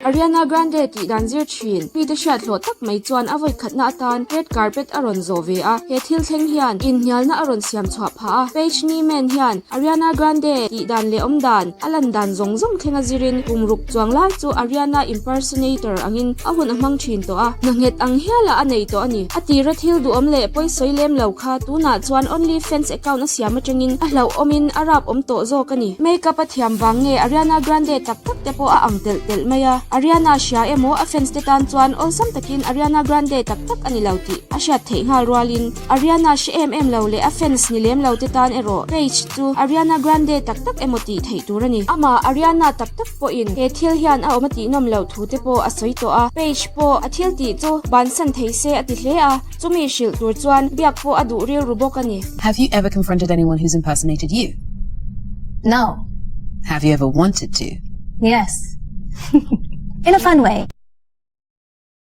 Ariana Grande tih dan zir thin mite hriat hlawh tak mai chuan a vawi khatna atan red carpet a rawn zawh ve a, he thil thleng hian inhnialna a rawn siam chhuah phah a. Paige Niemann hian Ariana Grande tih dan leh awm dan, a lan dan zawng zawng thlenga zirin kum ruk chuang lai chu Ariana impersonator angin a hun a hmang thin tawh a, hna nghet ang hialah a nei tawh a ni. A tira thil duhawm leh pawisawi lem lo kha tunah chuan OnlyFans account a siam atangin a hlauhawmin a rap awm tawh zawk a ni. Makeup a thiam vang nge Ariana Grande tak tak te pawh a ang telh telh mai a, Ariana hria emaw a fans te tan chuan awlsam takin Ariana Grande tak tak a ni lo tih a hriat theih nghal rualin Ariana hre em em lo leh a fans ni lem lo te tan erawh Paige chu Ariana Grande tak tak emaw tih theih tur a ni. Amah Ariana tak tak pawhin he thil hian a awm a tih nawm loh thu te pawh a sawi tawh a, Paige pawh a thil tih chu bansan thei se a ti hle a, chumi hrilh tur chuan biak pawh a duh rilru bawk a ni. Have you ever confronted anyone who's impersonated you? No. Have you ever wanted to? Yes. In a fun way.